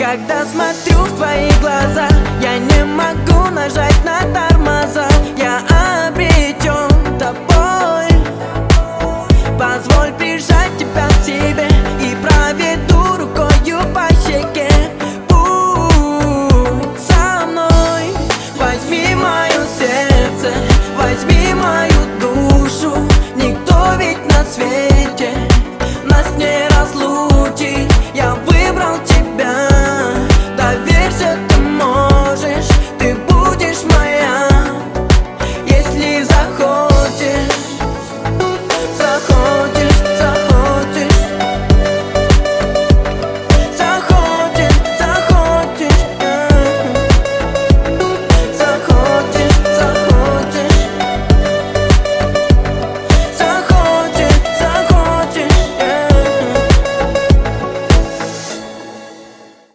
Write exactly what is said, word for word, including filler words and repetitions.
Когда смотрю в твои глаза, я не могу нажать на тормоза. Я обречён тобой. Позволь прижать тебя к себе.